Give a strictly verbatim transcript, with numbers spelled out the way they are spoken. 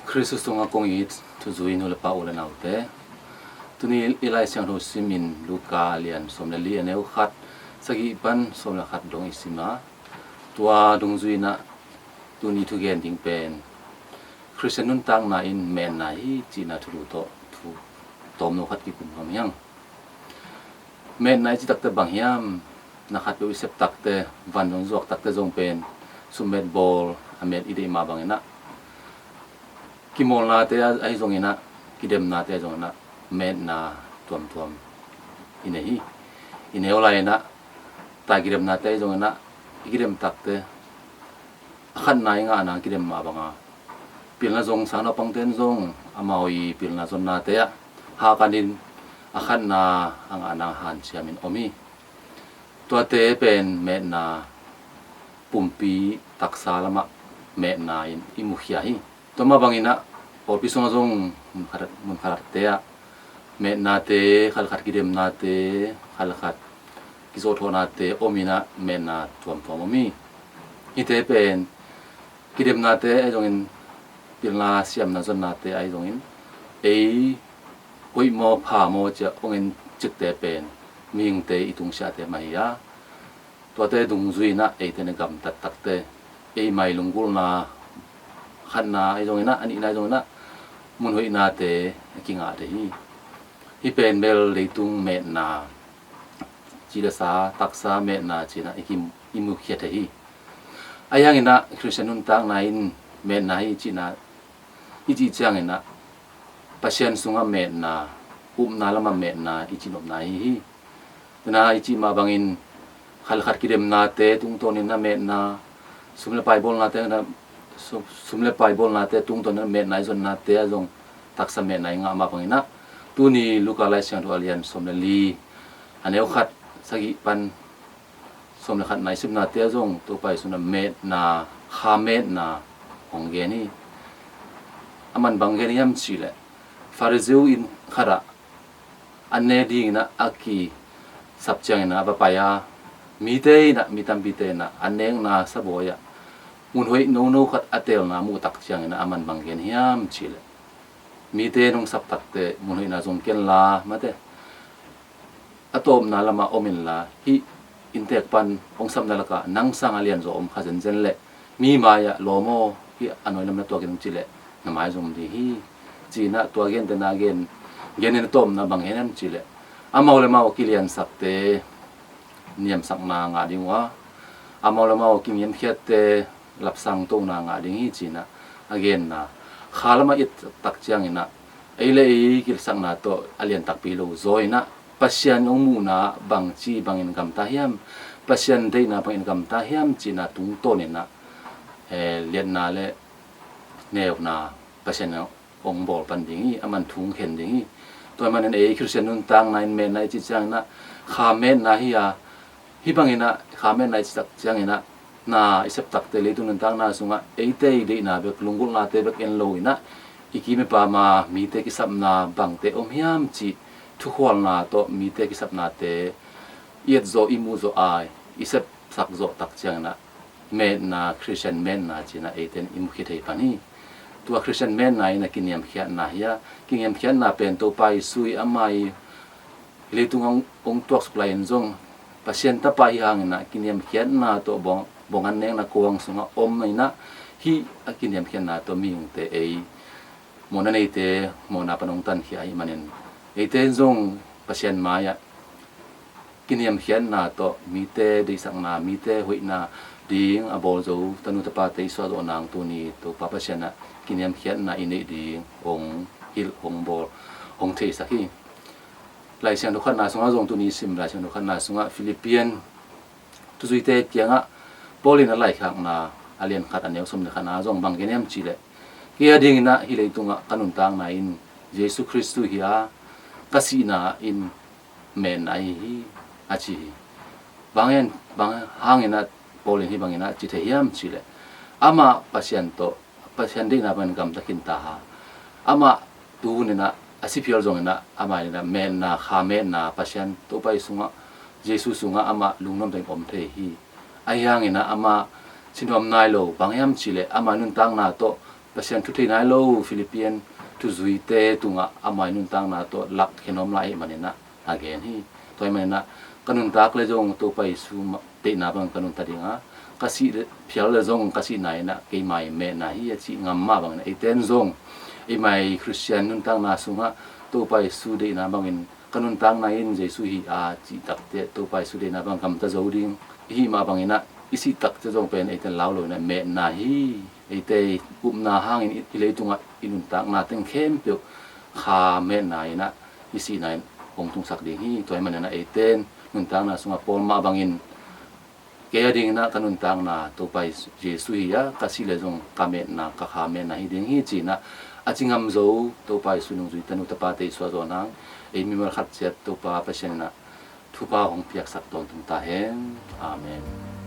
Khristu sungah kong it thuzui nu le pa, u le naute, tuni i Lai Siangtho simin Luka a lian sawm le li, a neu khat sagih pan sawm le khat dong i sim a, tua dungzui inah tuni thugen ding pen Khristian nuntakna in metna hi cihna thulu tawh thu tawmno khat kikum nuam hi hang. Metna i cih takte bang hiam? Na khat peuh i sep takte, van zong zuak takte zong pen summet bawl a met i deih mah bang inah, kimawlnate ahi zong inah, kidemnate ahi zong inah, metna tuamtuam i nei hi. I neu lai inah, tai kidemnate ahi zong inah, i kidem takte a khatna i ngahna kidem mah banga, pilna zong sang naupangte in zong amau i pilna zonnate ah hakanin a khatna a ngahna hanciamin om hi. Tuate pen metna pumpi, taksa lamah metna in i mukhia hi. Tua mah bang inah pawlpi sungah zong mun khat, mun khatte ah metnate, khalkhat kidemnate, khalkhat kizawhthawhnate om inah, metna tuamtuam om hi. Hihte pen kidemnate ahi zongin, pilna siamna zonnate ahi zongin, ei hoih maw pha maw ci-a hong en cikte pen mihingte i tungsiahte mah hi a, tuate dungzui inah eite in i gamtat takte, ei mai lunggulhna khatna ahi zong inah, a nihna ahi zong inah, mun hoihnate a kingah thei hi. Hih pen bel leitung metna, ci le sa, taksa metna ci inah i kim, i mukhia thei hi. Ahi hang inah Khristian nuntakna in metna hi cihna i cih ciang inah, Pasian sungah metna, upna lamah metna i cihnopna ahi hi. Tena i cih mah bangin khalkhat kidemnate tungtawn inah metna, sum le pai bawlnate, sum, sum le pai bawlnate tungtawn inah metna i zonnate ah zong taksa metna i ngah mah bang inah, tuni Luka Lai Siangtho a lian sawm le li, a neu khat sagih pan sawm le khatna i simnate ah zong Topa Jesu in ah metna, kha metna hong gen hi. Aman bang gen hiam cihleh, Pharisee inn khatah an ne ding inah a kisap ciang inah a va pai a, mite inah, mi tampite inah an nekna sabawi ah mun hoih nono khat a telna muh tak ciang inah aman bang gen hiam cihleh, mite nong sap takte mun hoihna zong kenla, mate, a tawpna lamah om inla, hih inntek pan hong sapna lakah nang sangah lianzaw om kha zenzen leh, mi mai-ah lawm aw, hih a nuai lam na tuak in hong ci leh na maizum ding hi, ci inah tua gentehna gen, gen in a tawpna bang gen hiam cihleh, amau le mau kiliansakte niamsakna ngah ding uh a, amau le mau kiniamkhiatte lapsang tona ngah ding hi, ci inah a genna. Kha lamah i et tak ciang inah ei le ei kilsakna tawh a lian takpi lo zaw inah, Pasian hong muhna bangci bangin gamta hiam, Pasian deihna bangin gamta hiam, ci inah tungtawn inah, eh, liatna le neukna Pasian hong bawl pan ding hi, aman thu hong khen ding hi. Tua ahih manin ei Khristian nuntakna in metna i cih ciang inah kha metna hi a, hih bang inah kha metna i cih tak ciang inah, na i sep takte leitung nuntakna sungah eite i deihna bek, lunggulhnate bek en lo inah, i kim i pam a mite kisapna bangte om hiam cih thukhualna tawh mite kisapnate i et zawh, i muh zawh a, i sepsak zawh tak ciang inah metna, Khristian metna ci inah eite in i mukhia thei pan hi. Tua Khristian metna in a kiniamkhiatna hi a, kiniamkhiatna pen Topa Jesu i ama i hih leitung hong, hong tuaksuk lai-in zong Pasian Tapa hi hang inah kiniamkhiatna tawh bawng, bawng an nekna kuang sungah om inah, hih a kiniamkhiatna tawh mihingte ei mawhna neite mawhna pan hong tankhia ahih manin, eite in zong Pasian mai-ah kiniamkhiatna tawh mite deihsakna, mite hoihna ding a bawl zo tanu tapate i suah zawh nang tuni Topa Pasian ah kiniamkhiatna i neih ding hong hilh, hong bawl, hong theisak hi. Lai Siangtho khatna sungah zong, tuni sim Lai Siangtho khatna sungah Philippian thuzuite kiangah Paul in a laikhakna a lian khat a neu sawm le khatna zong bang gen hiam cihleh, kei a ding inah hih leitungah ka nuntakna in Jesu Khristu hi a, ka sihna in metna ahi hi, a ci hi. Bang hen, bang hang inah Paul in hih bang inah ci thei hiam cihleh, amah Pasian tawh, Pasian deihna bangin gamta khinta a, amah tuhun inah a si phial zong inah amah inah metna, kha metna Pasian Topa i sungah, Jesu sungah amah lungnuam tawh in om thei hi. Ahi hang inah amah sinuam nai lo, bang hiam cihleh amah nuntakna tawh Pasian thu thei nai lo Philippian thuzuite tungah ama i nuntakna tawh lak khen om lai ahih maninah a gen hi. Tua ahih maninah ka nuntak le zong Topa Jesu deihna bang ka nuntak dinga, ka sih le, phial le zong ka sihna inah keima i mehna hi a cih ngam mah bangin eiten zong eima i Khristian nuntakna sungah Topa Jesu deihna bangin ka nuntakna in Jesu hi a cih takte Topa Jesu deihna bang gamta zo ding i hih mah banginah i sih takte zong pen eiten lau lo inah mehna hi. Eite upna hangin i leitungah i nuntakna teng khempeuh kha mehna inah i sihna in hong tungsak ding hi. Tua ahih maninah eiten nuntakna sungah Paul mah bangin kei a dinginah ka nuntakna Topa Jesu hi a, ka sih le zong ka mehna, ka kha mehna hi ding hi cinah a ci ngam zo Topa Jesu nungzui tanu tapate i suah zawh nang ei mimal khat ciat Topa Pasian inah thupha hong piaksak tawntung ta hen. Amen.